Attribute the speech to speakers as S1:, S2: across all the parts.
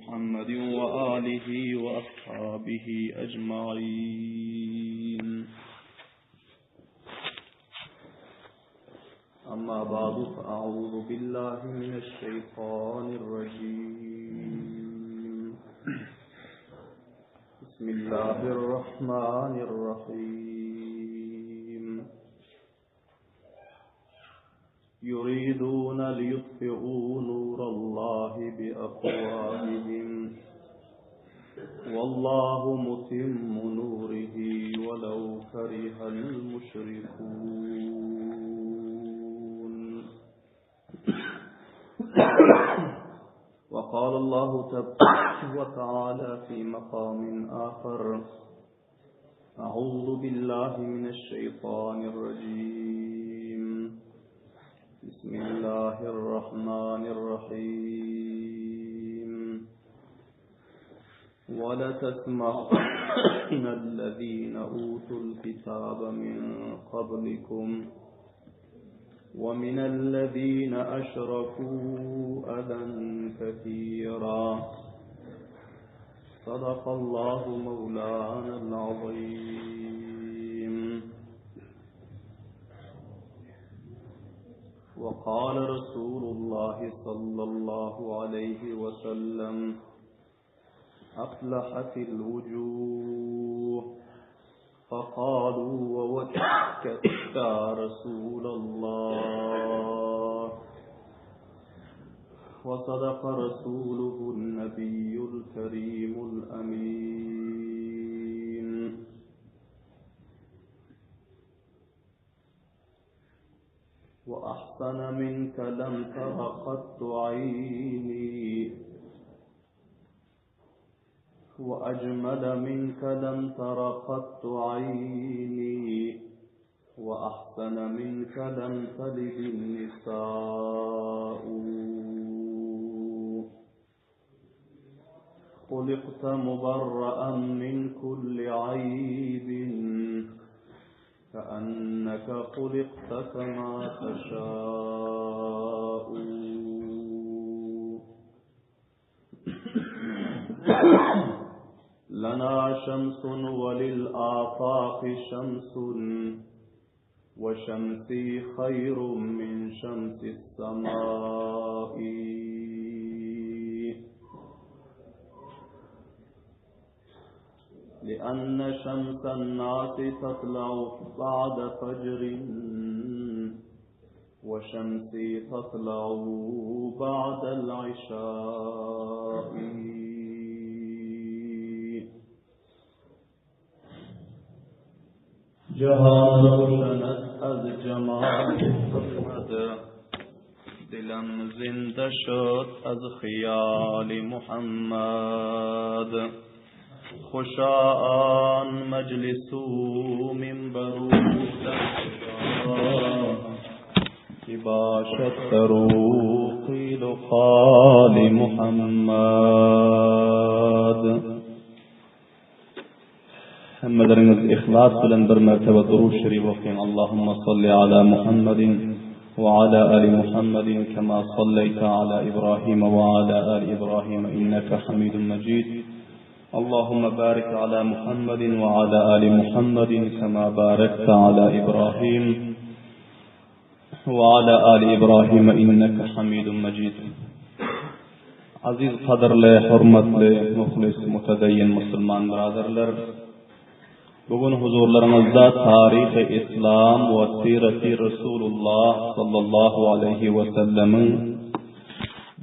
S1: محمد وآله وأصحابه أجمعين أما بعد فأعوذ بالله من الشيطان الرجيم بسم الله الرحمن الرحيم يريدون ليطفئوا نور الله بأفواههم والله متم نوره ولو كره المشركون وقال الله تبارك وتعالى في مقام آخر أعوذ بالله من الشيطان الرجيم بسم الله الرحمن الرحيم ولتسمعن الذين أوتوا الكتاب من قبلكم ومن الذين أشركوا أذى كثيرا صدق الله مولانا العظيم وقال رسول الله صلى الله عليه وسلم أفلحت الوجوه فقالوا ووجهك يا رسول الله وصدق رسوله النبي الكريم الأمين وأحسن منك لم تر قط عيني وأجمل منك لم تر قط عيني وأحسن منك لم تلد النساء خلقت مبرأ من كل عيب كأنك خلقت كما تشاء لنا شمس وللآفاق شمس وشمسي خير من شمس السماء لأن شمس الناس تطلع بعد فجر وشمسي تطلع بعد العشاء جهان روشن است از جمال محمد دلم زنده شد از خیال محمد خوشا آن مجلس و منبر که باشد در او قیل و قال محمد Hemmeleriňiz yhlas bilen bir mertebe Durud Şerif okyň Allahumma salli ala Muhammedin we ala ali Muhammedin kema salleýte ala Ibrahim we ala ali Ibrahim inneke Hamidun Mejid Allahumma barik ala Muhammedin we ala ali Muhammedin kema barekte ala Ibrahim we ala ali Ibrahim inneke Hamidun Mejid Aziz gadyrly, hormatly, muhlis, mutedeyyin musulman byraderler! Bu gün huzurlaryňyzda Taryhy Islam we Sireti Resulullah sallallahu aleýhi we sellemiň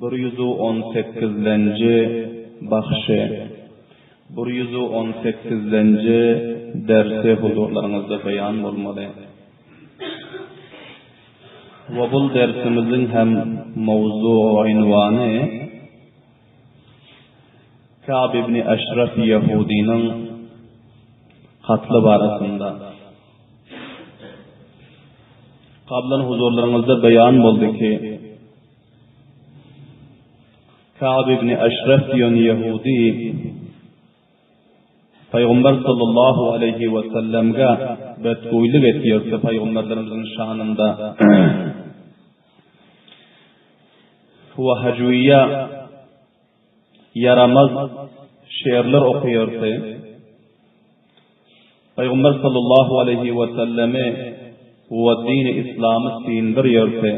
S1: 118-lenji bahşy, 118-lenji dersi huzurlaryňyzda beýan bolmaly. We bul dersimiziň hem mowzu-ynwany Ka'b ibn Eşref ýehudynyň katly barasynda. Kablan huzurlaryňyzda beýan boldy ki, Ka'b ibn Eşref diýen ýehudy Pygamber sallallahu aleýhi we sellemge betgöýlik etýärse pygamberlerimiziň şanynda we hajwiýa. Ýaramaz şygrlar okaýardy. Pygamber sallallahu aleýhi we sellemi we dini islamy syndyrýardy.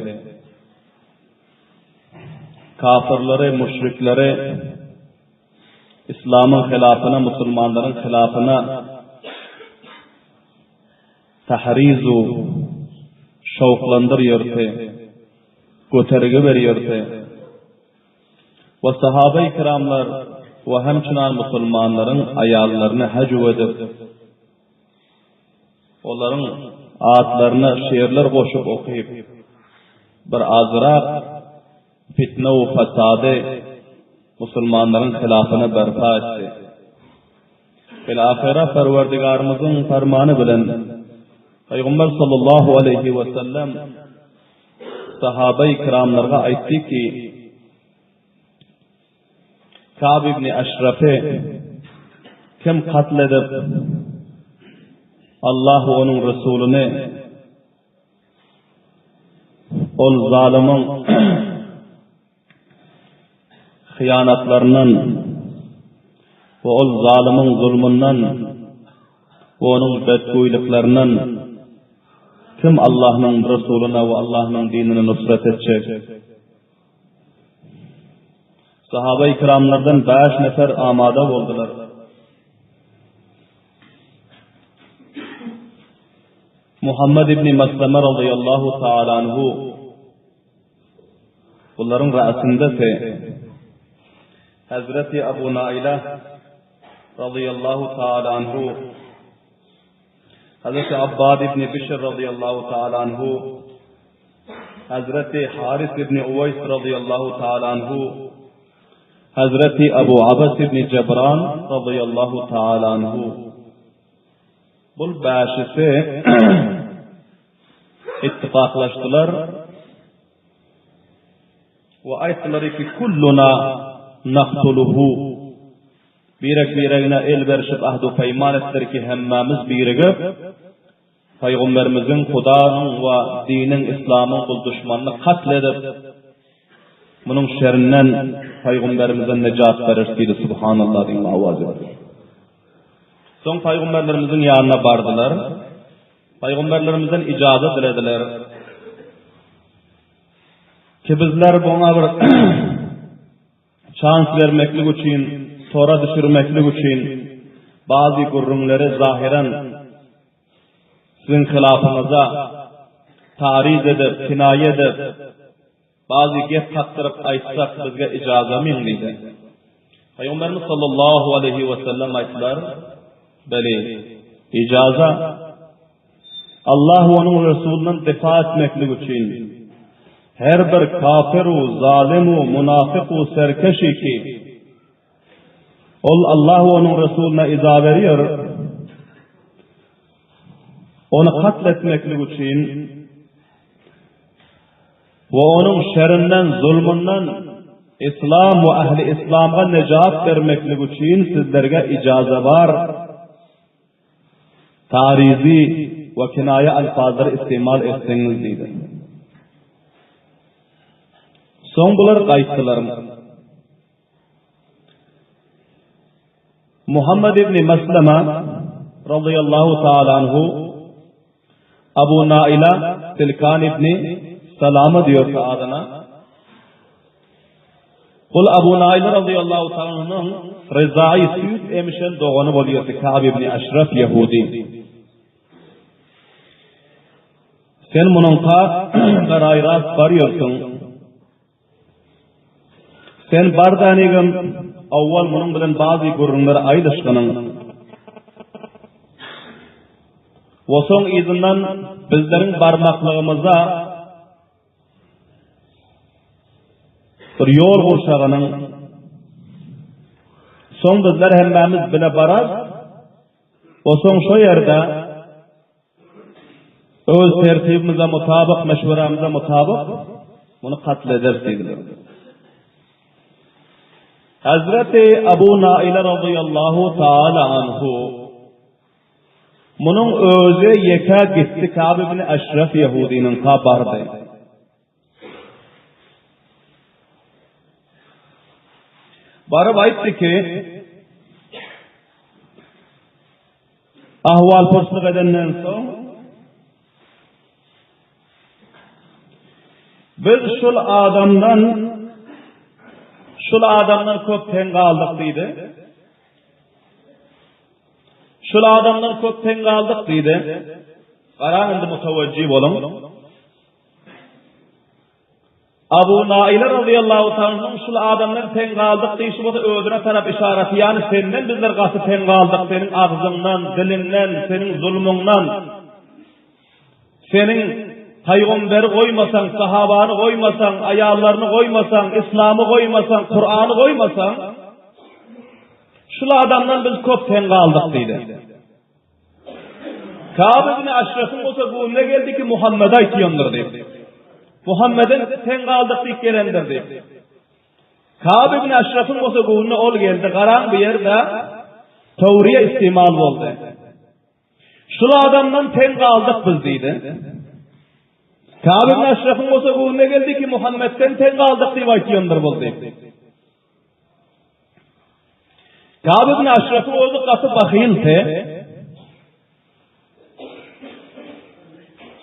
S1: Kafirleri, müşrikleri islamyň hilafyna, musulmanlaryň hilafyna tahrizu şowklandyrýardy, götergi berýärdi. We sahabeýi kiramlar we hemçinan musulmanlaryň aýallaryny hajw edip, olaryň atlaryna şygrlar goşup okyp, bir azrak fitne we fasady musulmanlaryň hylafyna berpa etdi. Bil-ahyra Perwerdigarymyzyň permany bilen Pygamber sallallahu aleýhi we sellem Sahabeýi kiramlarga aýtdy ki, Kab ibn Aşrafy kim katl edip, Allah we onuň Resulyny ol zalymyň hyýanatlaryndan we ol zalymyň zulmundan we onuň betgüýlüklerden kim Allahnyň Resulyna we Allahnyň dinine nusrat etjek? Sahaba-i kiramlardan bäş nefer amada boldular. Muhammed ibn Maslama radıyallahu taala anhu Bularyň ra'sindesi Hazreti Abu Naila radıyallahu taala anhu, Hazreti Abbad ibn Bişr radıyallahu taala anhu, Hazreti Haris ibn Uways radıyallahu taala anhu, Hazreti Abu Abbas ibn Jabran radıyallahu taala anhu. Bul bäşisi ittifaklaşdylar we aýtdylar ki, Kulluna naktuluhu. Birek-biregine el berişip ahd-u peýman etdiler ki, hemmämiz birigip, Pygamberimiziň, Hudanyň we diniň, islamyň bul duşmanyny katl edip, munuň şerinden Pygamberimize nejat bereris diýdi. Subhanallah diýen awaz edildi. Soň pygamberlerimiziň ýanyna bardylar. Pygamberlerimizden ijaza dilediler. Ki bizler buňa bir çans bermeklik üçin, tora düşürmeklik üçin bazy gürrüňleri zahyran siziň hylafyňyza tariz edip, kinaýa edip, Bazy gep kakdyryp aýtsak bizge ijazamyň diýdi. Pygamberimiz sallallahu aleýhi we sellem aýtdylar, Beli, ijaza Allah we onuň Resulyndan difa etmeklik üçin her bir kafir u zalym u munafyk u serkeşi ki ol Allah we onuň Resulyna iza berýär, ony katl etmeklik üçin We onuň şerinden, zulmundan Islam we ähli Islamga nejat bermeklik üçin sizlerge ijaza bar. Tarizi we kinaýa alfazlary istimal etseňiz diýdi. Soň bular gaýtdylar. Muhammed ibn Maslama radıyallahu taala anhu Abu Naila Silkan ibn Salama diýordy adyna. Bul Abu Naila radıyallahu taala anhunyň Rezai süýt emişen dogany bolýardy Ka'b ibn Aşraf ýehudi. Sen munuňka garaýras barýarsyň. Sen bar dänigim, owwal munuň bilen bazy gürrüňleri aýdyşgynyň. We soň yzyndan bizleriň barmaklygymyza bir ýol gurşagynyň. Soň bizler hemmämiz bile barar, we soň şo ýerde Öz tertibimize mutabyk, meşwerämize mutabyk muny katl ederis diýdiler. Hazreti Abu Naile radıyallahu taala anhu munuň özi ýeke gitdi Kab ibn Eşref Ýehudiniňka bardy. Baryp aýtdy ki, ahwal-purslyk edenden soň, Biz şul adamdan şul adamdan köp teň galdyk diýdi. Şul adamdan köp teň galdyk diýdi. Garaň indi mutawajjy boluň. Abu Naile razyýallahu taala şul adamdan teň galdyk diýşi bolsa özüne tarap yşaraty, ýagny senden bizler gaty teň galdyk, seniň agzyňdan, diliňden, seniň zulmuňdan. Seniň Pygamberi goýmasaň, sahabany goýmasaň, aýallaryny goýmasaň, islamy goýmasaň, Kurany goýmasaň, şul adamdan biz köp teň galdyk diýdi. Kab ibn Aşrafyň bolsa göwnüne geldi ki, Muhammede aýtýandyr diýip. Muhammeden teň galdyk diýip gelendir diýip. Kab ibn Aşrafyň bolsa göwnüne ol geldi. Garaň bu ýerde tawriýe istimal boldy. Şul adamdan teň galdyk biz diýdi. Kab ibn Aşrafyň bolsa göwnüne geldi ki, Muhammedden teň galdyk diýip aýtýandyr bol diýip. Kab ibn Aşrafyň özi gaty bahyldy.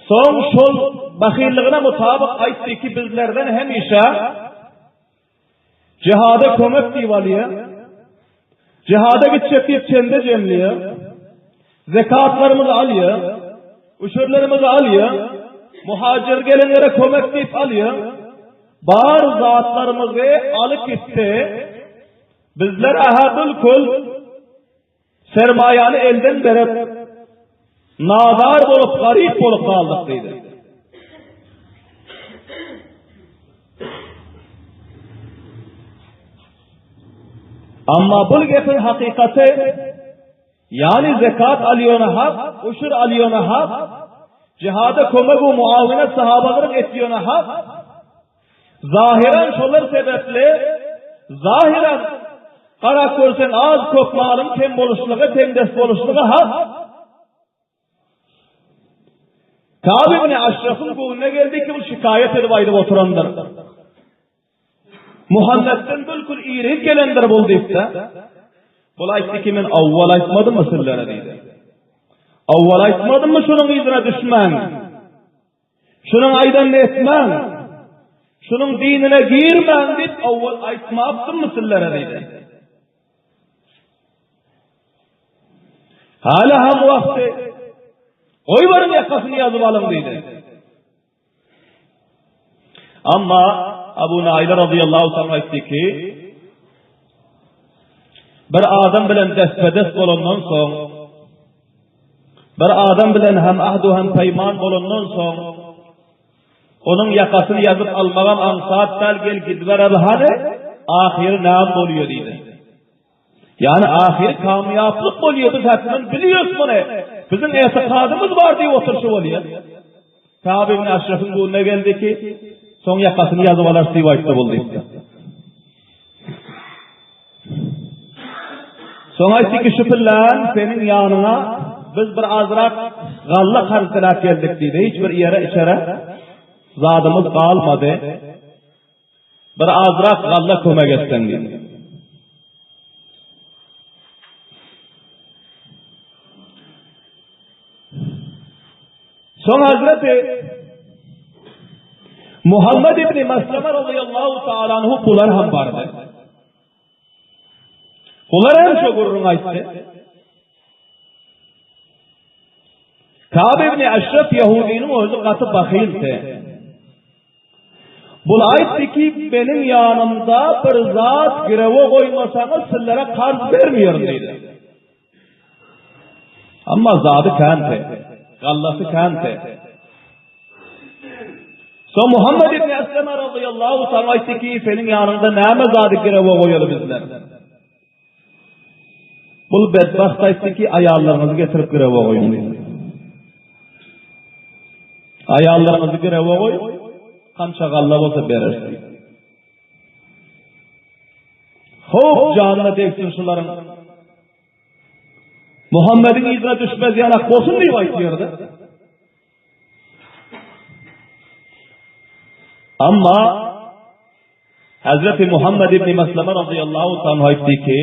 S1: Soň şol bahyllygyna mutabyk aýtdy ki, bizlerden hemişe jihada kömek diýip alýar. Jihada gitjek diýip çende jemleýär. Zekatlarymyzy alýar. Üşürlerimizi alýar. Muhajir gelenlere kömek diýip alýar. Bar zatlarymyzy alyp gitdi. Bizler aha bilkul sermaýany elden berip, nadar bolup, garyp bolup galdyk diýdi. Amma bu gepiň hakykaty Ýagny zekat alýony hak, uşur alýony hak, jihada kömek we muawinet sahabalaryň etýony hak. Zahyran şolar sebäpli, zahyran garap görseň az köp malyň kem boluşlygy, teňdes boluşlygy hak. Kab ibn Aşrafyň göwnüne geldi ki, bu şikaýat edip aýdyp oturandyr. Muhammetden bilkul irik gelendir bul diýipdi. Bul aýtdy ki, men awwal aýtmadymmy sizlere diýdi. Awwal aýtmadymmy şunuň yzyna düşmäň. Şunuň aýdanyny etmäň. Şunuň dinine girmäň diýip awwal aýtmapdymmy sizlere diýdi. Hala ham wagty goýberiň ýakasyny ýazyp alyň diýdi. Amma Abu Naile radıyallahu ta'ala aýtdy ki, bir adam bilen destbe-dest bolandan soň, bir adam bilen hem ahdu hem peýman bolandan soň, onuň ýakasyny ýazyp almagam aňsat däl, gel gidibereli hany, ahyry näme bolýar diýdi. Ýagny ahyry kamýaplyk bolýar, biz häkmen bilýäris muny. Biziň etikadymyz bar diýip oturşy bolýar. Kab ibn Aşrafyň göwnüne geldi ki, soň ýakasyny ýazyp alar diýip aýtdy bol diýipdi. Soň aýtdy ki, şu pillan seniň ýanyňa biz bir azrak galla karz diläp geldik diýdi. Hiç bir ýere içere zadymyz galmady. Bir azrak galla kömek etseň diýdi. Soň Hazreti Muhammed ibn Maslama radıyallahu ta'ala anhu bular hem bardy. Bular hem şu gürrüň aýtdy. Kab ibn Aşraf Ýahudiniň özi gaty bahyldy. Bul aýtdy ki, meniň ýanymda bir zat girewe goýmasaňyz sizlere karz bermeýärin diýdi. Amma zady känti, gallasy känti. So Muhammed ibn Esleme radıyallahu ta'ala aýtdy ki, seniň ýanyňda näme zady girewe goýaly bizler? Bul bedbagt aýtdy ki, aýallaryňyzy getirip girewe goýuň diýdi. Aýallaryňyzy girewe goýuň, kança galla bolsa bereris diýdi. Hop janyna degsin şularyň. Muhammediň yzyna düşmez ýalak bolsun diýip aýtýardy. Amma. Hazreti Muhammed ibn Maslama radıyallahu ta'ala aýtdy ki,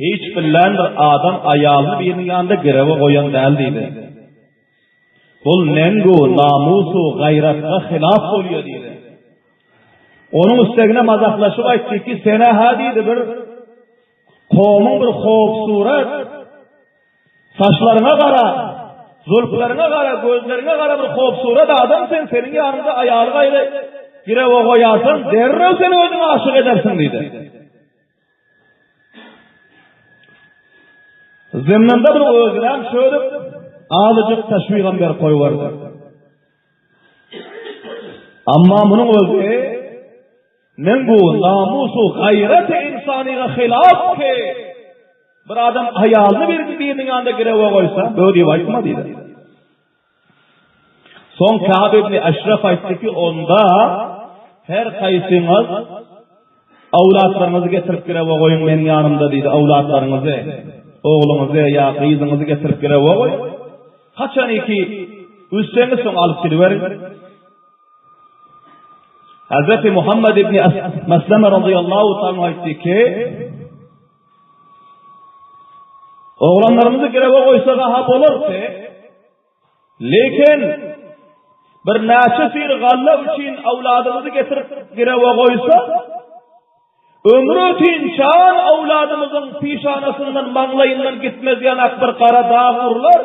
S1: hiç bilen bir adam aýalyny biriniň ýanynda girewe goýan däl diýdi. Bul nengu, namusu, gaýratga hylaf bolýar diýdi. Onuň üstegine mazaklaşyp aýtdy ki, sene ha diýdi bir kowmuň bir howpsurat Saçlaryňa gara, zulplaryňa gara, gözleriňe gara bir howpsurat adam sen, seniň ýanyňda aýaly gaýry girewe goýarsaň, derrew seni özüňe aşyk edersiň diýdi. Zymnynda bir özünem şödüp, azajyk teşwigem berip goýberdi. Amma munuň özi Nengu, namusu, gaýraty ynsanyga hylaf ki, bir adam aýalyny bir biriniň ýanynda girewe goýsa, bö diýip aýtma diýdi. Soň Ka'b ibn Eşref aýtdy ki, onda her haýsyňyz awlatlaryňyzy getirip girewe goýuň meniň ýanymda diýdi, awlatlaryňyzy, ogluňyzy ýa gyzyňyzy getirip girewe goýuň. Haçan iki üzseňiz soň alyp gidiberiň. Hazreti Muhammed ibn Mesleme radıyallahu ta'ala aýtdy ki, Oglanlarymyzy girewe goýsak ha bolardy. Lekin bir näçe syr galla üçin awladymyzy getirip girewe goýsak, Ömri ötinçan owladymyzyň pişanasyndan, maňlaýyndan gitmez ýanak bir gara dag urlar.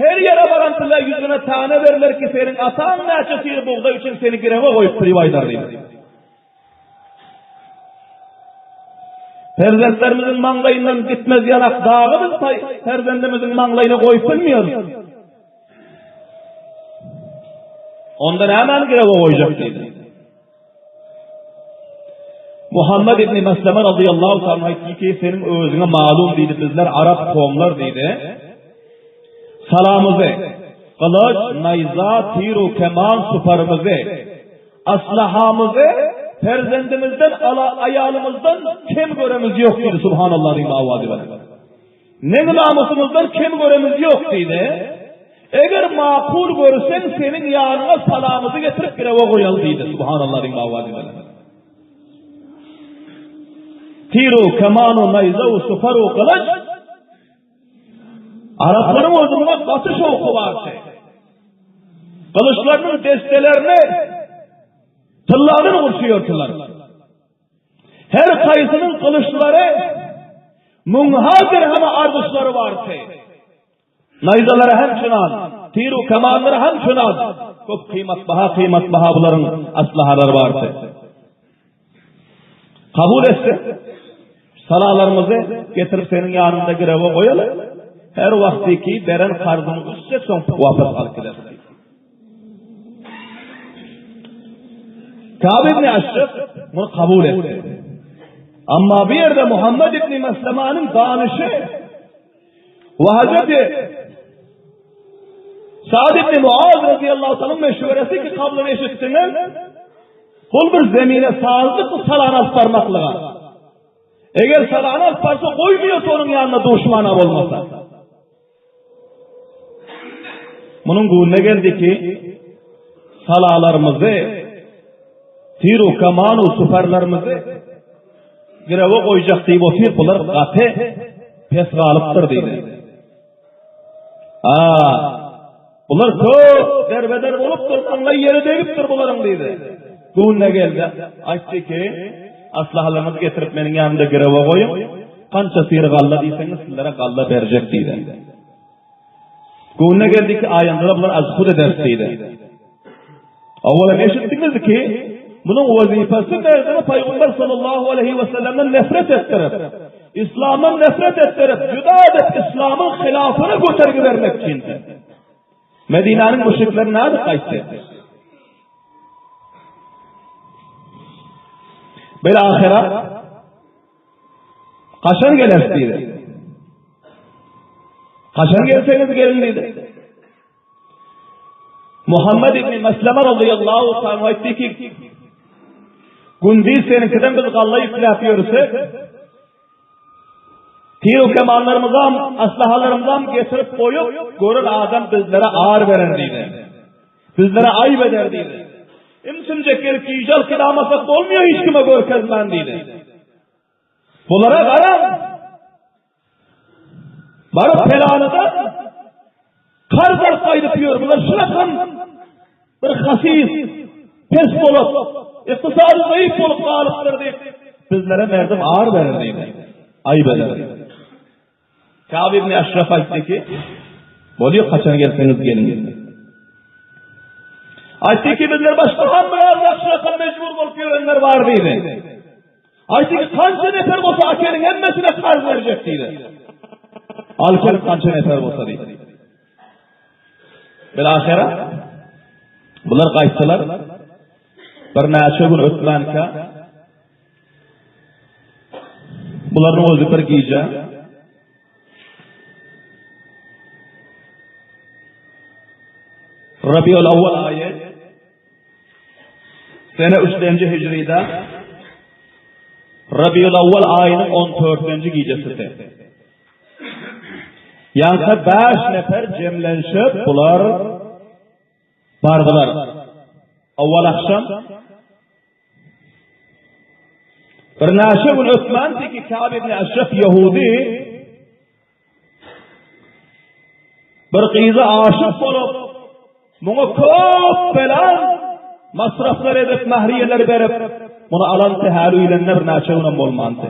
S1: Her ýere baran pille ýüzüne tana berler ki, seniň ataň näçe syr bugdaý üçin seni girewe goýupdyr diýip aýdar diýdi. Perzentlerimiziň maňlaýyndan gitmez ýanak dagy biz perzendimiziň maňlaýyna goýup bilmiýorys. Onda nämäni girewe goýjak diýdi. Muhammed ibn Mesleme radıyallahu ta'ala aýtdy ki, seniň özüňe malum diýdi, bizler arap kowumlar diýdi. Salamyzy, gylyç, naýza, tiru, keman, suparymyzy, aslahamyzy perzendimizden, ala aýalymyzdan kem göremiz ýok diýdi, subhanallah diýip awazy bilen. Neň namysymyzdan kem göremiz ýok diýdi. Eger makul görseň seniň ýanyňa salamyzy getirip girewe goýaly diýdi. Subhanallah diýip awazy bilen. Tiru, kemanu, naýzaw, sufaru, gylyç. Araplaryň özü muňa gaty şowky bardy. Gylyçlarynyň destelerini tylladan gurşuýardylar. Her haýsynyň gylyçlary müňha dirheme arzyşlary bardy. Naýzalary hem çynan, tiru kemanlary hem çynan. Köp kymmatbaha kymmatbaha bularyň aslahalary bardy. Kabul etse, salalarymyzy getirip seniň ýanyňda girewe goýaly. Her wagty ki beren karzyňy üstse soň wapas alyp gidersin. Kab ibn Aşraf muny kabul etdi. Amma bu ýerde Muhammed ibn Meslemanyň danyşy we Hazreti Sa'd ibn Muaz radıyallahu ta'ala meşweresi ki kablyny eşitdiňiz. Bul bir zemine sazlyk bu salany alyp barmaklyga. Eger salany alyp barsa goýmaýar onuň ýanyna duşmana bolmasa. Munuň göwnüne geldi ki, salalarymyzy, tiru kamanu süperlerimizi girewe goýjak diýip otyr, bular gaty pes galypdyr diýdi. A, bular köp derbeder bolupdyr, maňlaý ýere degipdir bularyň diýdi. Göwnüne geldi, aýtdy ki, aslahalaryňyzy getirip meniň ýanymda girewe goýuň. Kança syr galla diýseňiz, sizlere galla berjek diýdi. Göwnüne geldi ki, aýandyra bular azhud ederis diýdi. Owalam eşitdiňiz ki, munuň wezipesi merdimi Paýgamber sallallahu aleyhi we sellemden nefret etdirip, İslamdan nefret etdirip, juda edip İslamyň hilafyny götergi bermek üçindir. Medinäniň müşrikleri nädip gaýtdy? Bil ahira Haçan geleris diýdi. Haçan gelseňiz geliň diýdi. Muhammed ibn Mesleme radıyallahu ta'ala aýtdy ki, Gündiz seniňkiden biz galla ýükläp ýörsek, tiru kemanlarymyzam, aslahalarymyzam getirip goýup, gören adam bizlere ar berer diýdi. Bizlere aýp eder diýdi. Imsimjek gelip gije alyp gidamasak bolmuýar hiç kime görkezmän diýdi. Bulara garaň. Baryp pelanyda karz alyp gaýdyp ýör. Bular şunakam bir hasis, pes bolup, ykdysady zaýyf bolup galypdyr diýip, bizlere merdim ar berer diýdi. Aýyp eder. Kab ibn Aşraf aýtdy ki, Bolýar, haçan gelseňiz geliň. Aýtdy ki, bizler başga ham biraz ýagşyrakam mejbur bolup ýörenler bar diýdi. Aýtdy ki, kança nefer bolsa akeliň hemmesine karz berjek diýdi. Al gel kança nefer bolsa diýdi. Bilahire bular gaýtdylar. Bir näçe gün ötmänkä Bularyň özi bir gije Rabiul Awwal aýy sene 3-nji hijride Rabiul Awwal aýynyň 14-nji gijesidi. Ýaňky 5 nefer jemlenşip bular bardylar. Awwal akşam Birnäçe gün ötmändi ki Kâb ibn Eşref Ýehudi bir gyza aşyk bolup, muňa köp belan masraflar edip, mahriyeler berip, muny alan häli öýlenine birnäçe günem bolmandy.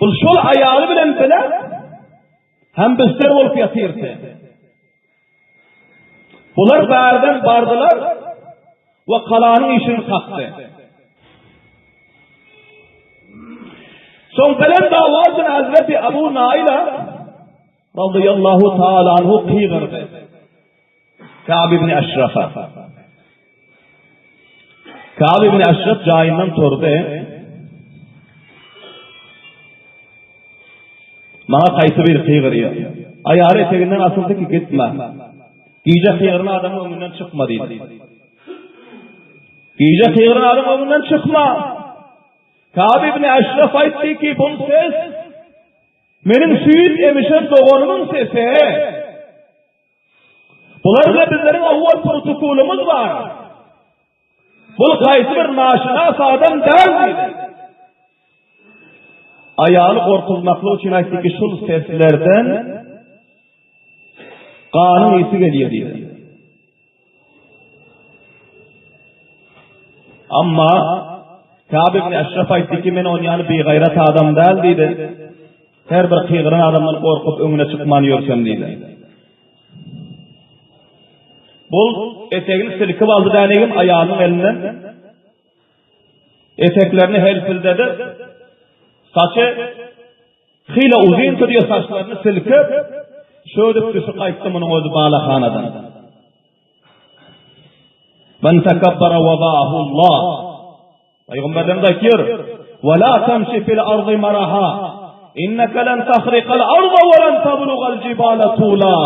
S1: Bul şol aýaly bilen bile hem bister bolup ýatyrdy. Bular bärden bardylar we galanyň işini kakdy. Soň belent awaz bilen Hazreti Abu Naila radıyallahu taala anhu gygyrdy. Ka'b ibn Aşrafa. Ka'b ibn Aşraf jaýyndan turdy. Maňa haýsy bir gygyrýar. Aýaly eteginden asyldy ki gitme. Gije gygyran adamyň öňünden çykma diýdi. Gije gygyran adamyň öňünden çykma. Ka'b ibn Aşraf aýtdy ki, bu ses meniň süýt emişen doganymyň sesi. Bular bilen bizleriň awwal protokolymyz bar. Bul haýsy bir naşynas adam däl diýdi. Aýaly gorkuzmaklyk üçin aýtdy ki, şul seslerden ganyň ysy gelýär diýdi. Amma Kâb ibn Eşref aýtdy ki, men on ýaly bigaýrat adam däl diýdi. Her bir kygyran adamdan gorkup öňüne çykman ýörsem diýdi. Bul etegini silkip aldy dänegim aýalynyň elinden. Eteklerini helpildedip, saçy hile uzyn diýe saçlaryny silkip, şödüp düşüp gaýtdy munuň özi balahanadan. Men tekabbara wada'ahu Allah. Pygamberlerimiz aýtýar: "Wa la tamşi fil ardy maraha. Innaka lan tahrikal arda we lan tablugal jibala tula."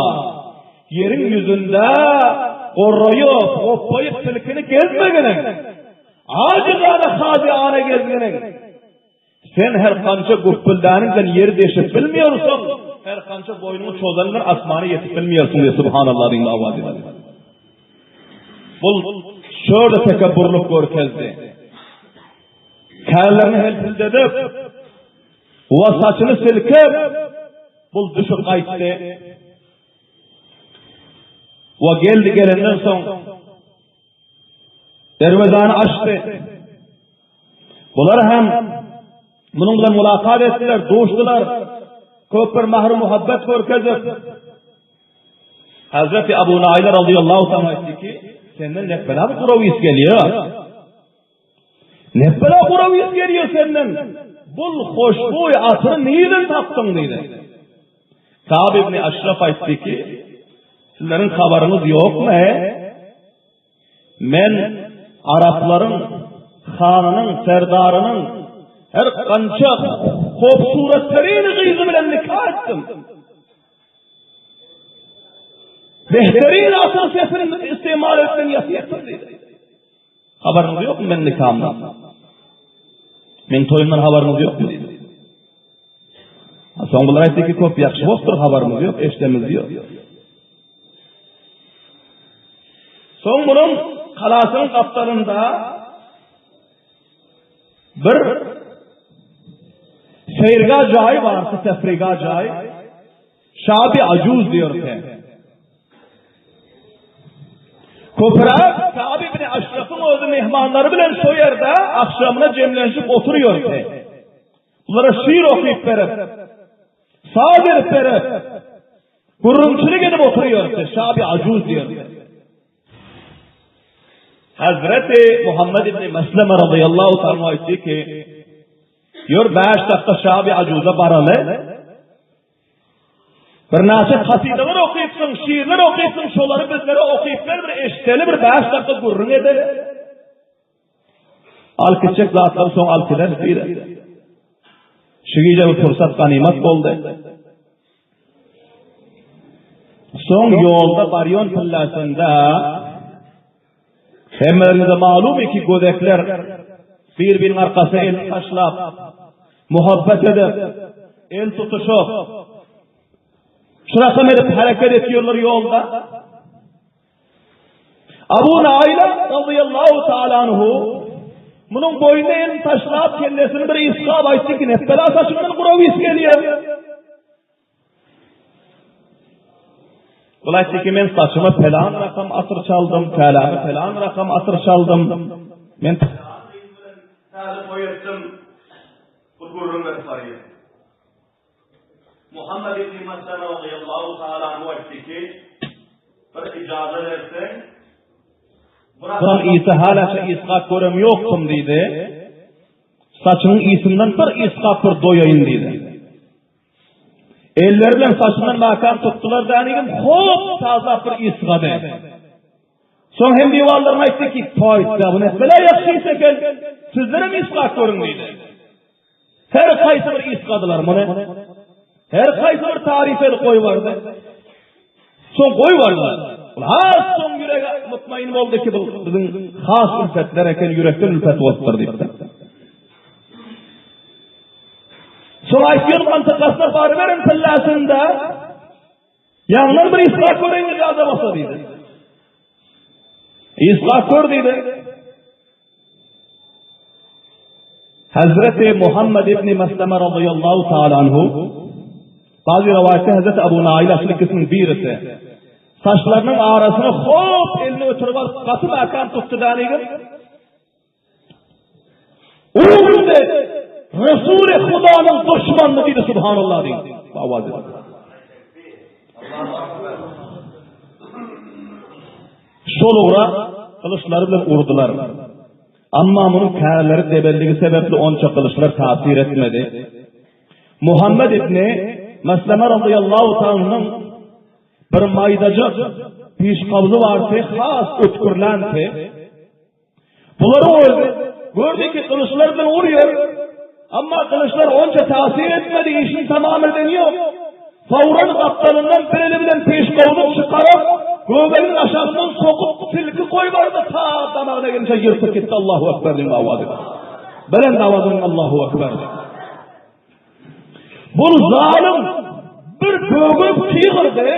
S1: Ýeriň ýüzünde gorraýyp, hopbaýyp silkini gezmeginiň, ajyzana hazyana gezginiň Sen her kança güpbüldäniň bilen ýeri deşip bilmeýärsiň, her kança boýnuňy çozanyň bilen asmana ýetip bilmeýärsiň diýip subhanallah diýip awaz edildi. Bul şöyle tekebburlyk görkezdi. Källerini helpildedip, we saçyny silkip, bul düşüp gaýtdy. We geldi gelenden soň Derwezäni açdy. Bular hem munuň bilen mulakat etdiler, duşdular. Köp bir mahru muhabbet görkezip, Hazreti Abu Naýla radıyallahu ta'ala aýtdy ki, senden ne bela bir guraw is gelýär. Ne bela guraw is gelýär senden. Bul hoşboý atyry nirden tapdyň diýdi. Kab ibn Aşraf aýtdy ki, sizleriň habaryňyz ýokmy? Men araplaryň hanynyň, serdarynyň her gança hopsuratlaryny gyzy bilen nika etdim. Behterin atyr sesini istimal etden ýatyr diýdi. Habaryňyz ýokmy men nikamdan? Men toýumdan habaryňyz ýokmy diýdi. Soň bular aýtdy ki, köp ýagşy bolupdyr, habarymyz ýok, eşdemiz ýok. Soň munuň galasynyň gapdalynda bir seýirgah jaýy bardy, tefrigah jaý. Şabi Ajuz diýerdi. Köpräk Ka'b ibn Aşrafyň özi myhmanlary bilen şo ýerde agşamyna jemlenişip oturýardy. Bulara şyr okyp berip, saz edip berip, gürrüňçilik edip oturýardy. Şabi Ajuz diýerdi. Hazreti Muhammed ibn Mesleme radıyallahu ta'ala aýtdy ki, Ýör bäş dakika Şabi Ajuza baraly. Birnäçe kasydalar okypsyň, şiirler okypsyň, şolary bizlere okyp ber, bir eşideli, bir bäş dakika gürrüň edeli. Al kiçjek zatlary soň alyp gideris diýdi. Şu gije bu pursat ganymat boldy. Soň ýolda barýan pillasynda Hemmeleriňize malum ki gözekler bir-biriniň arkasyna elini taşlap, muhabbet edip, el tutuşyp, şu rakam edip hereket ediyorlar ýolda. Abu Naila radıyallahu ta'ala anhu munuň boýnuna elini taşlap, kellesini bir ysgap aýtdy ki, nepbela saçymdan guraw ys gelýär. Bul aýtdy ki, men saçyma pelan rakam atyr çaldym, käläme pelan rakam atyr çaldym. Men pelan gyz bilen täze toý etdim. Bu gürrüň berip barýar. Muhammed ibn Maslama radiyallahu ta'ala anhu aýtdy ki, bir ijaza berseň, Buram Isa halaça ysgap görem ýokdum diýdi. Saçyňyň ysyndan bir ysgap bir doýaýyn diýdi. Elleri bilen saçyndan mäkäm tutdular dänigim hop tazlap bir ysgady. Soň hem diwarlaryna aýtdy ki, Toýda bu nätmele ýagşy ys eken, sizlerem ysgap görüň diýdi. Her haýsy bir ysgadylar muny. Her haýsy bir taryf edip goýbardy. Soň goýbardylar. Has soň ýüregi mutmain boldy ki, bu biziň has ülfetler eken, ýürekden ülfet bolupdyr diýipdir. Soň aýtýan mantykasyna baryberen pillasynda ýaňdan bir ysgap göreýin ýa-da bolsa diýdi. Ysgap gör diýdi. Hazreti Muhammed ibn Mesleme radıyallahu ta'ala anhu bazı rivayette Hazreti Abu Nail aslı ikisinin birisi saçlarının arasına hop elini ötürüp alıp gaty mäkäm tutdy dänigim. Urdy. Resul-i Hudanyň duşmanyny diýdi subhanallah diýdi. Awaz edip. Şol ugra gylyçlary bilen urdular. Amma munuň kärleri debelligi sebäpli onça gylyçlar täsir etmedi. Muhammed ibni Mesleme radıyallahu ta'alanyň bir maýdajyk pişgabzy bardy, has ötgürlänti. Bularyň özi gördi ki gylyçlar bilen urýar. Amma gylyçlar onça täsir etmedi, işini tamam eden ýok. Fawran gapdalyndan bir eli bilen peşgawuny çykaryp, göbeginiň aşagyndan sokup, tilki goýbardy, ta damagyna gelinçä ýyrtyp gitdi, Allahu Ekber diýen owazy. Belent owaz bilen Allahu Ekber. Bul zalym bir gögürip gygyrdy,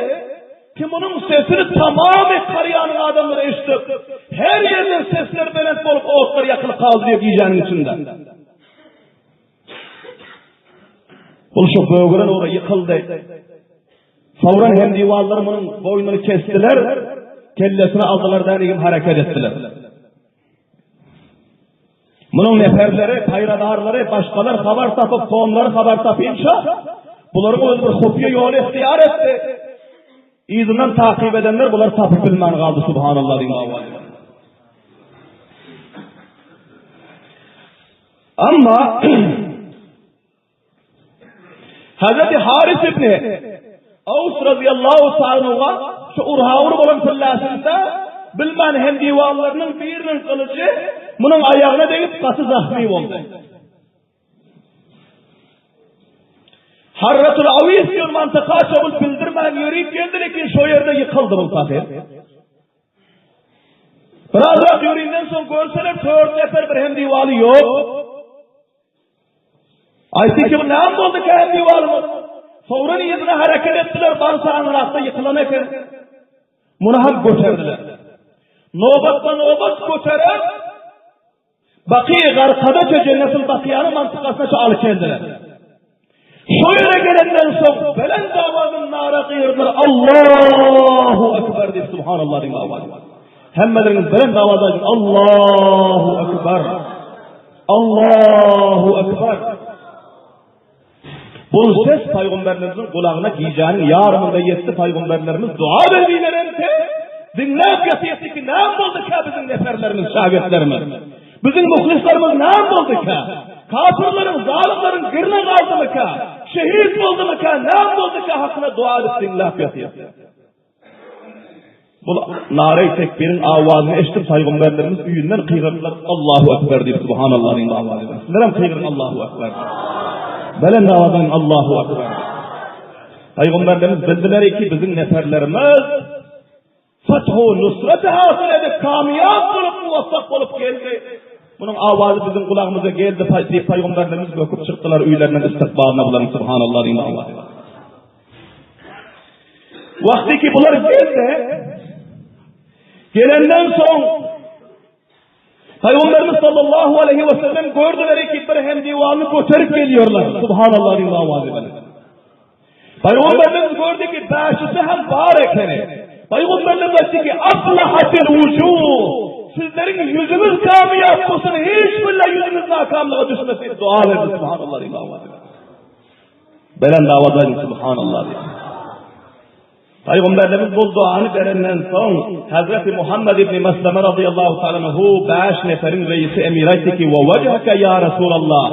S1: ki munuň sesini tamamy Karýanyň adamlary eşidip, her ýerden sesler belent bolup otlar ýakylyp galdy diýip gijäniň içinde. Bul şu gögüren ugra ýykyldy. Soňra hem diwarlar munuň boýnuny kesdiler, kellesini aldylar dänigim hereket etdiler. Munuň neferleri, paýradarlary, başgalar habar tapyp, kowumlary habar tapynça, bularyň özi bir hupýa ýoly ihtiýar etdi. Yzyndan takyp edenler bulary tapyp bilmän galdy, subhanallah diýip owaz edip. Amma Hazreti Haris ibn Aws radıyallahu ta'ala şu urhawur bolan pillasynda bilmän hem diwarlarynyň biriniň gylyjy munuň aýagyna degip gaty zahmy boldy. Harratul Awis diýen mantyka çabul bildirmän ýörüp geldi, lekin şo ýerde ýykyldy bu pahyr. Birazrak ýörinden soň görseler dört nefer bir hem diwaly ýok. Aýtdy ki, bu näme boldy ki hem diwalymyz? Soňra yzyna hereket etdiler, barsa aňrakda ýykylan eken. Muny hem göterdiler. Nobatma-nobat göterip, Baky Garkadaça Jennetul Bakyýanyň mantykasyna alyp geldiler. Şu ýere gelenden soň belent awazyn nara gygyrdylar, Allahu Ekber diýip, Subhanallah diýip awaz. Hemmeleriňiz belent awaz aýdyň, Allahu Ekber. Allahu Ekber. Bu ses paýgamberlerimiziň gulagyna gijäniň ýarymynda ýetdi, paýgamberlerimiz dua berdiler ente. Diňläp ýatyrdy ki, näme boldy-ka biziň neferlerimiz, şägirtlerimiz? Biziň muhlislerimiz näme boldy-ka? Kafirleriň, zalymlaryň girine galdymyka? Şehit boldumyka? Näme boldy-ka hakyna dua edip diňläp ýatyrdy. Bu nare tekbiriň awazyny eşidip paýgamberlerimiz öýünden gygyrdylar, Allahu Ekber diýip, Subhanallah diýip awaz edip. Sizler hem gygyryň Allahu Ekber. Belent awazdan Allahu Ekber. Paýgamberlerimiz bildiler ki, biziň neferlerimiz fathu nusraty hasyl edip, kamyýap bolup, muwaffak bolup geldi. Munuň awazy biziň gulagymyza geldi diýip paýgamberlerimiz böküp çykdylar öýlerinden istikbalyna bularyň Subhanallah diýip awaz edip. Wagty ki bular geldi, gelenden soň Peygamberimiz sallallahu aleyhi ve sellem gördüler ki bir hem divanı göterip geliyorlar. Subhanallah diýip awazy bilen. Peygamberimiz gördü ki bäşisi hem bar ekeni. Peygamberimiz aýtdy ki aflahatil wujuh. Sizleriň ýüzüňiz kamyýap bolsun, hiç bir ýüzüňiz nakamlyga düşmesin dua berdi. Subhanallah diýip awazy bilen. Belent awaza aýdyň Subhanallah diýip. Pygamberimiz bu duany berenden soň Hazreti Muhammed ibn Maslama radıyallahu ta'ala anhu bäş neferiň reisi emir aýtdy ki, "Wa wejhaka ya Resulallah."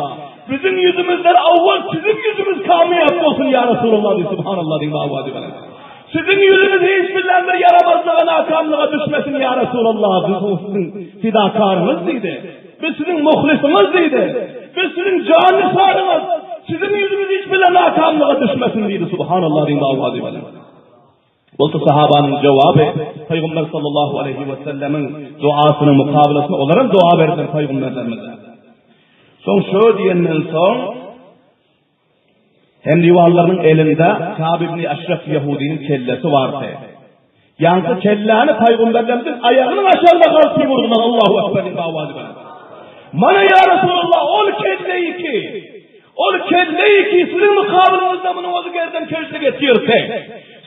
S1: Biziň ýüzümizden awwal siziň ýüzüňiz kamyýap bolsun ya Resulallah diýip Subhanallah diýip awazy bilen. Siziň ýüzüňiz hiç bilen bir ýaramazlyga, nakamlyga düşmesin ya Resulallah. Biz siziň fidakaryňyz diýdi. Biz siziň muhlysyňyz diýdi. Biz siziň jan nisaryňyz. Siziň ýüzüňiz hiç bile nakamlyga düşmesin diýdi. Subhanallah diýdi awazy bilen. Bolsa sahabanyň jogaby Pygamber sallallahu aleyhi we sellemiň duasynyň mukabylasyna olar hem dua berdiler pygamberlerimize. Soň şo diýenden soň Hem diwarlarynyň elinde Kab ibn Eşref ýehudynyň kellesi bardy. Ýaňky kelläni pygamberlerimiziň aýagynyň aşagyna galtyp urdular, Allahu Ekber diýip awazy bilen. Mana ýa Resulallah, ol kelleyi ki, ol kelleyi ki siziň mukabylyňyzda munuň özi gerden kejlik etýärdi.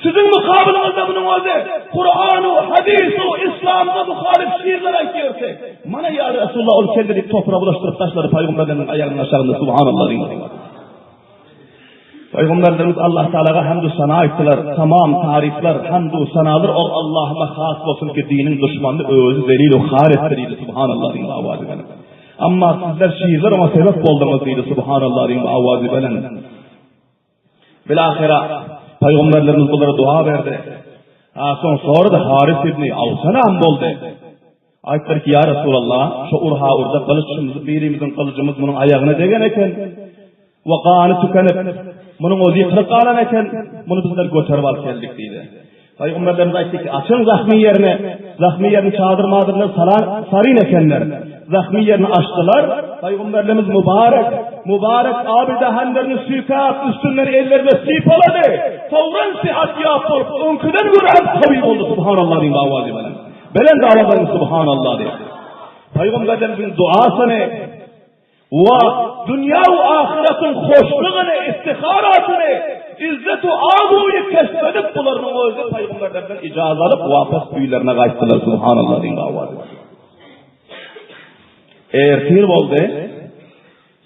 S1: Siziň mukabylyňyzda munuň özi Kur'anu, hadisu, islamda muhalif şiirler aýtýardy. Mana ýa Resulallah ol kelle diýip topraga bulaşdyryp taşlady pygamberlerimiziň aýagynyň aşagynda Subhanallah diýip. Pygamberlerimiz Allah Taalaga hamdu sana aýtdylar. Tamam taryflar, hamdu sanalar ol Allahuma has bolsun ki diniň duşmanyny özi zelil we har etdi diýdi Subhanallah diýip awazy bilen. Amma sizler şiirler oňa sebäp bolduňyz diýdi Subhanallah diýip awazy bilen. Bilahira Pygamberlerimiz bulara dua berdi. Ha soň sorady Haris ibn Awsa näme boldy? Aýtdylar ki, ýa Resulallah, şu urha urda gylyçymyz birimiziň gylyjymyz munuň aýagyna degen eken. We gany tükenip, munuň özi ýykylyp galan eken. Muny bizler göterip alyp geldik diýdi. Pygamberlerimiz aýtdy ki, açyň zahmy ýerini. Zahmy ýerini çadyr-madyrlar salan, saryn ekenler. Zahmy ýerini açdylar. Pygamberlerimiz mübarek, mübarek abi dahanlaryny süýkäp, üstünden ellerine sypalady. Fawran sihat ýap bolup, öňküden görä hem kawy boldy. Subhanallah diýip awazy bilen. Belent awaza Subhanallah diýip. Pygamberlerimiziň duasyny we dünýä we ahyratyň hoşlugyny, iftiharatyny, izzet we abroýy kesp edip, bularyň özi pygamberlerden ijaza alyp, wapas öýlerine gaýtdylar. Subhanallah diýip awazy. Ertir boldy.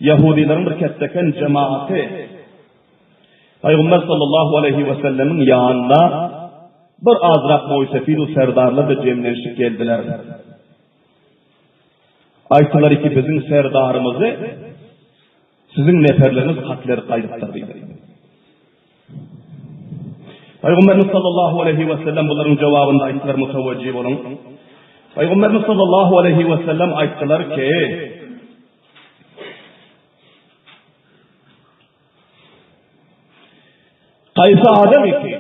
S1: Ýahudileriň bir ketdeken jemaaty Pygamber sallallahu aleyhi we sellemiň ýanyna bir azrak moýsefid we serdarlar da jemlenişip geldiler. Aýtdylar ki, biziň serdarymyzy siziň neferleriňiz katl edip gaýdypdyr diýdi. Pygamberimiz sallallahu aleyhi we sellem bularyň jogabynda aýtdylar, mutawajjih boluň. Pygamberimiz sallallahu aleyhi we sellem aýtdylar ki, Kaýsy adam ki,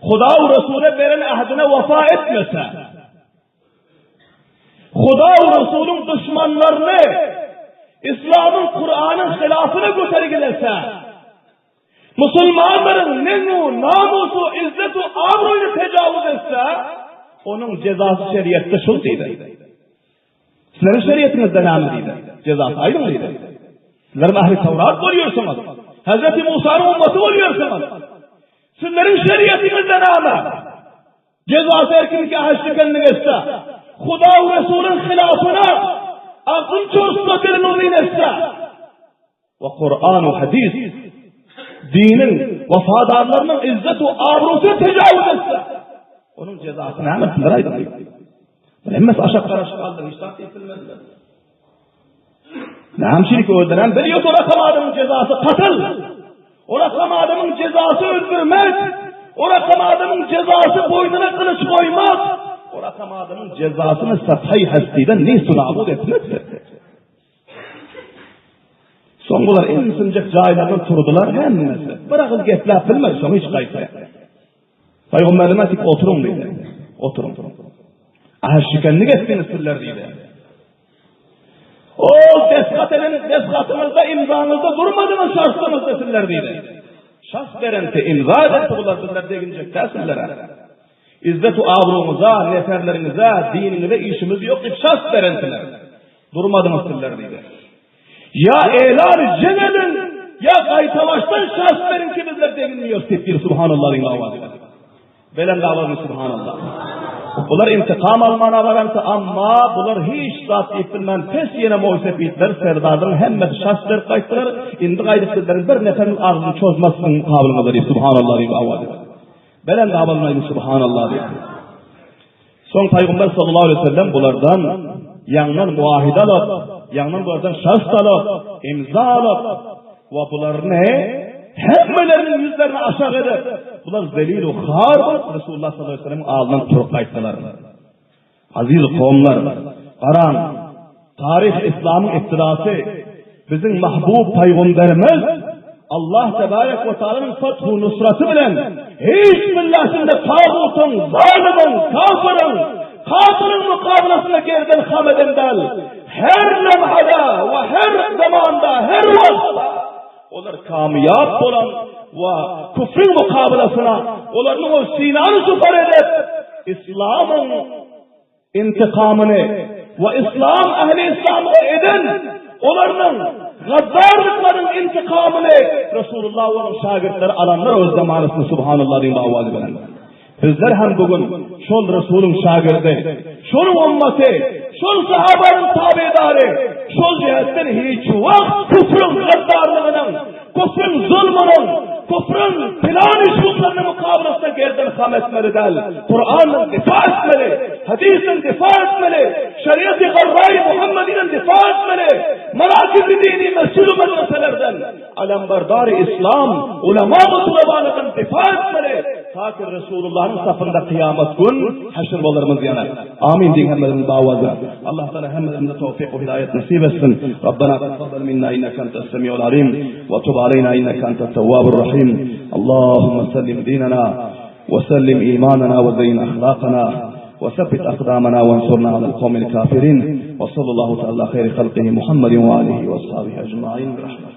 S1: Huda we Resule beren ahdine wefa etmese, Huda we Resulyň duşmanlaryny İslamyň Kur'anyň hilafyna götergilese, musulmanlaryň nengu, namusu, izzetu, abroýyny tejawuz etse, Onuň jezasy şeriatda şul diýdi. Sizleriň şeriatyňyzda näme diýdi? Jezasy aýdyň diýdi. Sizler ähli Tawrat bolýarsyňyz. Hazreti Musanyň ummaty bolýarsyňyz. Sizleriň şeriatyňyzda näme? Jezasy her kim ki ahşikenlik etse, Huda we Resulyň hylafyna aklyn çozsa, dilini uzyn etse, we Kuran we hadis diniň wepadarlarynyň izzet we abrusyna tejawüz etse, onuň jezasy näme sizler aýdyň diýdi. Hemmesi aşak garaşyp galdy, hiç zat diýip bilmediler. Näme üçin ki öldüren bilýär o rakam adamyň jezasy katyl. O rakam adamyň jezasy öldürmek. O rakam adamyň jezasy boýnuna gylyç goýmak. O rakam adamyň jezasyny safhay hastiden nestu nabud etmekdir. Soň bular insinjek jaýlardan turdular hemmesi. Bir agyz gepläp bilmedi, soň hiç gaýtdy. Pygamberime tik oturuň diýdi. Oturuň. Aha şikenlik etdiňiz sizler diýdi. Ol desgat eden desgatyňyzda imzaňyzda durmadyňyz şahsyňyzda sizler diýdi. Şahs berenti imza edenti bular sizler deginjek däl sizlere. Izzet abruňyza, neferleriňize, diniňize işimiz ýok diýip şahs berentiler. Durmadyňyz sizler diýdi. Ýa elan jeň ediň, ýa gaýtabaşdan şans beriň ki bizler deginmiýos diýip bir subhanallah diýen awazy. Belent awazy subhanallah. Bular intikam almana baransa, amma bular hiç zat diýip bilmän pes ýene moýsepitler serdarlaryň hemmesi şans berip gaýtdylar. Indi gaýdyp bizleriň bir neferiniň agzyny çozmazsyň mukabylyňyzda diýip subhanallah diýip awazy. Belent awazyny subhanallah diýip. Soň Pygamber sallallahu aleýhi we sellem bulardan ýaňdan muahide alyp, ýaňdan bulardan şart alyp, imza alyp we bularyny hemmeleriniň ýüzlerini aşak edip, bular zelil we har bolup Resulullah sallallahu aleýhi we sellemiň alnyndan turup gaýtdylar. Aziz kowumlar, garaň, Taryh islamyň ibtidasy biziň mahbub pygamberimiz Allah tebarek we taalanyň fathu nusraty bilen hiç milletinde tagutyň, zalymyň, kafyryň, katylyň mukabylasynda gerden ham eden däl. Her lemhada we her zamanda, her wagtda olar kamyýap bolan we küfrüň mukabylasyna olaryň o synany süper edip islamyň intikamyny we islam ähli islamga eden olarynyň gaddarlyklaryň intikamyny Resulullah we onuň şagirtleri alanlar öz zamanasynda subhanallah diýip awazy bilen. Bizler hem bu gün şol Resulyň şagirdi, şonuň ummaty, şol sahabanyň tabedary, şol jihetden hiç wagt küfrüň gaddarlygynyň Küfrüň zulmunyň, küfrüň plan işlikleriniň mukabylasynda gerden ham etmeli däl. Kurandan difa etmeli, hadysdan difa etmeli, şeriat-i garraýy Muhammediden difa etmeli, merakiz-i dini mesjid we medreselerden, alemberdar-y islam, ulema we tulebalardan difa etmeli, ta ki Resulullah'yň sapynda kyýamat gün haşr bolarymyz ýaly. Amin diýiň hemmelerimiz bawaza. Allah Taala hemmelerimize towfik we hidaýet nasip etsin. Rabbana taqabbal minna innaka entas semiul alim we tub aleyna innaka entat tawwabur rahim. Allahumma sallim dinana we sallim imanana we zeyin ahlakana we sabbit akdamana we ansurna alal kawmil kafirin. We sallallahu taala hayri halqihi Muhammedin we alihi we ashabihi ecmaîn. Bi rahmetik.